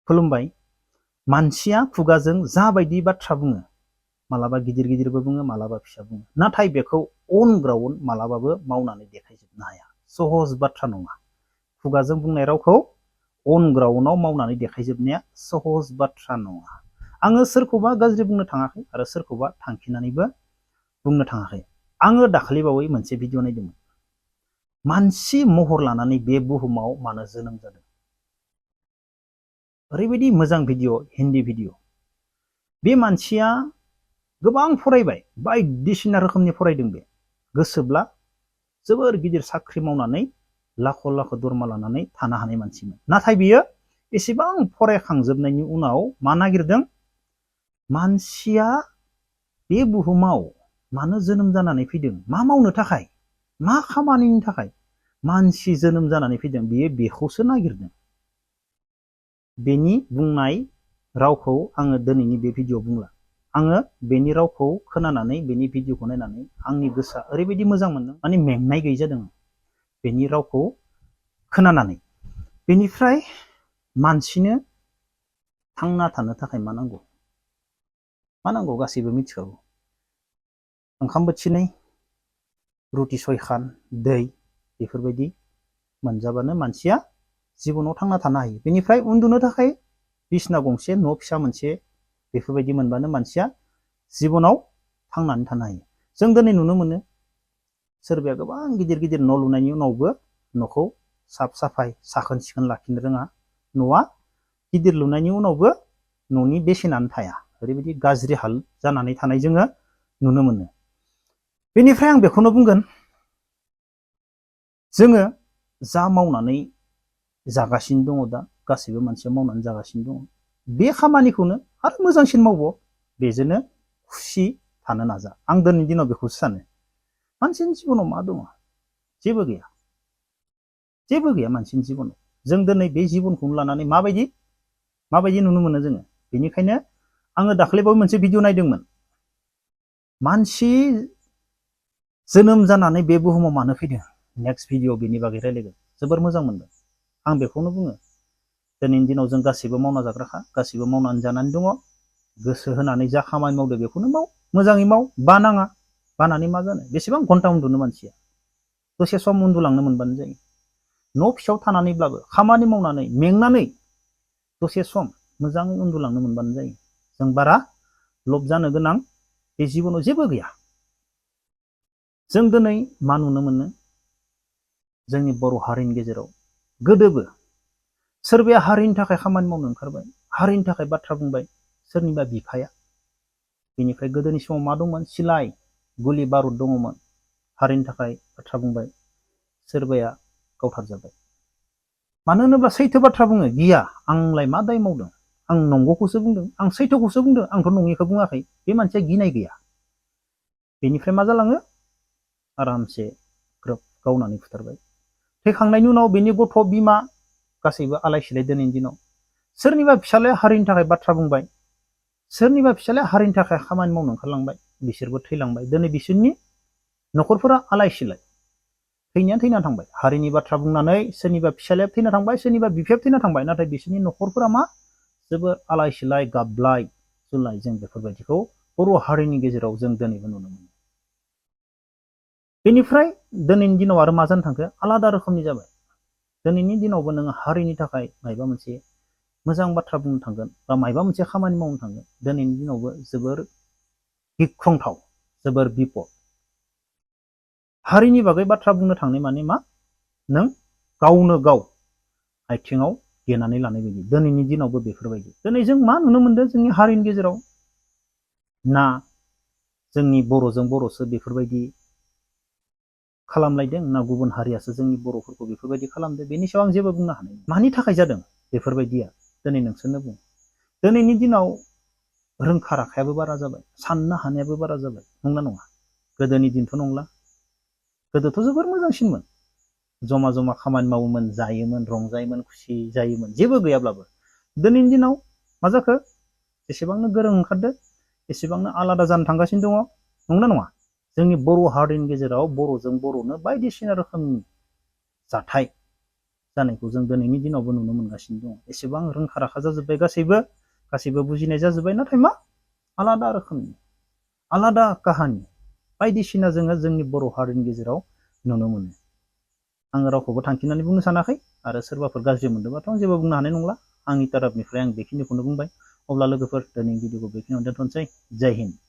खुलुमबाय। मानसिया खुगाजों जाबायदि बाथ्रा बुङो, मालाबा गिदिर गिदिरबो बुङो, मालाबा फिसा बुङो, नाथाय बेखौ अन ग्राउन्ड मालाबाबो मावनानै देखायजोबनो हाया। सहज बाथ्रा नङा। खुगाजों बुंनाय रावखौ अन ग्राउन्डआव मावनानै देखायजोबनाया सहज बाथ्रा नङा। आङो सोरखौबा गाज्रि बुंनो थाङाखै आरो सोरखौबा थांखिनानैबो बुंनो थाङाखै। आङो दाखालिबावै मोनसे भिडिअ नायदोंमोन। मानसि महर लानानै बे बुहुमाव मानो जोनोम जादों? ओरैबायदि मोजां भिडिअ, हिन्दी भिडिअ। बे मानसिया गोबां फरायबाय, बायदिसिना रोखोमनि फरायदों। बे गोसोब्ला जोबोर गिदिर साख्रि मावनानै लाख लाख दरमा लानानै थानो हानाय मानसिमोन। नाथाय बियो एसेबां फरायखांजोबनायनि उनाव मा नागिरदों? मानसिया बे बुहुमाव मानो जोनोम जानानै फैदों? मा मावनो थाखाय? मा खामानिनि थाखाय मानसि जोनोम जानानै फैदों? बियो बेखौसो नागिरदों। बेनि बुंनाय रावखौ आङो दिनैनि बे भिडिअ बुंला। आङो बेनि रावखौ खोनानानै, बेनि भिडिअखौ नायनानै आंनि गोसोआ ओरैबायदि मोजां मोनदों, माने मेंनाय गैयै जादों बेनि रावखौ खोनानानै। बेनिफ्राय मानसिनो थांना थानो थाखाय मा नांगौ? मा नांगौ गासैबो मिथिखागौ। ओंखाम बोथिनै, रुटि 6 खान, दै, बेफोरबायदि मोनजाबानो मानसिया जिबनाव थांना थानो हायो। बेनिफ्राय उन्दुनो थाखाय बिसना गंसे, न' फिसा मोनसे, बेफोरबायदि मोनबानो मानसिया जिबनाव थांनानै थानो हायो। जों दिनै नुनो मोनो सोरबाया गोबां गिदिर गिदिर न' लुनायनि उनावबो न'खौ साफ साफाय साखोन सिखोन लाखिनो रोङा। न'आ गिदिर लुनायनि उनावबो न'नि बेसेनानो थाया। ओरैबायदि गाज्रि हाल जानानै थानाय जोङो नुनो मोनो। बेनिफ्राय आं बेखौनो बुंगोन, जोङो जा मावनानै जागासिनो दङ, दा गासैबो मानसिया मावनानै जागासिनो दङ, बे खामानिखौनो आरो मोजांसिन मावबाव, बेजोंनो खुसि थानो नाजा। आं दिनैनि दिनाव बेखौसो सानो। मानसिनि जिबनाव मा दङ? जेबो गैया। जेबो गैया मानसिनि जिबनाव। जों दिनै बे जिबनखौनो लानानै माबायदि नुनो मोनो जोङो? बेनिखायनो आङो दाख्लैबावै मोनसे भिडिअ नायदोंमोन। मानसि जोनोम जानानै बे बुहुमाव मानो फैदों? नेक्स्ट भिडिअ बेनि बागै रायलायगोन। जोबोर मोजां मोनदों। आं बेखौनो बुङो, दिनैनि दिनाव जों गासैबो मावना जाग्राखा, गासैबो मावनानै जानानै दङ। गोसो होनानै जा खामानि मावदो बेखौनो माव, मोजाङै माव, बानाङा। बानानै मा जानो? बेसेबां घन्टा उन्दुनो मानसिया? दसे सम उन्दुलांनो मोनबानो जायो। न' फिसायाव थानानैब्लाबो खामानि मावनानै मेंनानै दसे सम मोजाङै उन्दुलांनो मोनबानो जायो। जों बारा लब जानो गोनां बे जिबनाव जेबो गैया। जों दिनै मा नुनो मोनो? जोंनि बर' हारिनि गेजेराव गोदोबो सोरबाया हारिनि थाखाय खामानि मावनो ओंखारबाय, हारिनि थाखाय बाथ्रा बुंबाय, सोरनिबा बिफाया। बेनिफ्राय गोदोनि समाव मा दंमोन? सिलाय, गुलि बारुद दङमोन। हारिनि थाखाय बाथ्रा बुंबाय, सोरबाया गावथारजाबाय। मानो होनोब्ला सैथो बाथ्रा बुङो, गिया आंलाय मा दाय मावदों? आं नंगौखौसो बुंदों, आं सैथोखौसो बुंदों, आंथ' नङिखौ बुङाखै। बे मानसिया गिनाय गैया। बेनिफ्राय मा जालाङो? आरामसे ग्रोब गावनानै फुथारबाय। थैखांनायनि उनाव बेनि गथ' बिमा गासैबो आलाय सिलाय। दिनैनि दिनाव सोरनिबा फिसालाया हारिनि थाखाय बाथ्रा बुंबाय, सोरनिबा फिसालाया हारिनि थाखाय खामानि मावनो ओंखारलांबाय, बिसोरबो थैलांबाय। दिनै बिसोरनि न'खरफोरा आलाय सिलाय। थैनाया थैना थांबाय। हारिनि बाथ्रा बुंनानै सोरनिबा फिसालाया थैना थांबाय, सोरनिबा बिफाया थैना थांबाय। नाथाय बिसोरनि न'खरफोरा मा? जोबोर आलाय सिलाय, गाबलाय जुलाय। जों बेफोरबायदिखौ बर' हारिनि गेजेराव जों दिनैबो नुनो मोनो। बेनिफ्राय दिनैनि दिनाव आरो मा जानो थांखो? आलादा रोखोमनि जाबाय। दिनैनि दिनावबो नोङो हारिनि थाखाय माबा मोनसे मोजां बाथ्रा बुंनो थांगोन बा माबा मोनसे खामानि मावनो थांगोन, दिनैनि दिनावबो जोबोर गिख्रंथाव, जोबोर बिपद। हारिनि बागै बाथ्रा बुंनो थांनाय माने मा? नों गावनो गाव आथिङाव देनानै लानाय बायदि। दिनैनि दिनावबो बेफोरबायदि। दिनै जों मा नुनो मोनदों? जोंनि हारिनि गेजेराव ना जोंनि बर'जों बर'सो बेफोरबायदि खालामलायदों, ना गुबुन हारियासो जोंनि बर'फोरखौ बेफोरबायदि खालामदों? बेनि सायाव आं जेबो बुंनो हानाय नङा। मानि थाखाय जादों बेफोरबायदिया? दिनै नोंसोरनो बुं। दिनैनि दिनाव रोंखा राखायाबो बारा जाबाय, साननो हानायाबो बारा जाबाय। नंना नङा? गोदोनि दिनथ' नंला। गोदोथ' जोबोर मोजांसिनमोन। जमा जमा खामानि मावोमोन, जायोमोन, रंजायोमोन, खुसि जायोमोन, जेबो गैयाब्लाबो। दिनैनि दिनाव मा जाखो? एसेबांनो गोरों ओंखारदो, एसेबांनो आलादा जानो थांगासिनो दङ। नंना नङा? जोंनि बर' हारिनि गेजेराव बर'जों बर'नो बायदिसिना रोखोमनि जाथाय जानायखौ जों दिनैनि दिनावबो नुनो मोनगासिनो दङ। एसेबां रोंखा राखा जाजोब्बाय गासैबो बुजिनाय जाजोब्बाय, नाथाय मा आलादा रोखोमनि आलादा काहानि बायदिसिना जोङो जोंनि बर' हारिनि गेजेराव नुनो मोनो। आङो रावखौबो थांखिनानै बुंनो सानाखै आरो सोरबाफोर गाज्रि मोनदोंबाथ' आं जेबो बुंनो हानाय नंला। आंनि तरफनिफ्राय आं बेखिनिखौनो बुंबाय। अब्ला लोगोफोर दिनैनि भिडिअखौ बेखिनियावनो दोनथ'नोसै। जय हिन्द।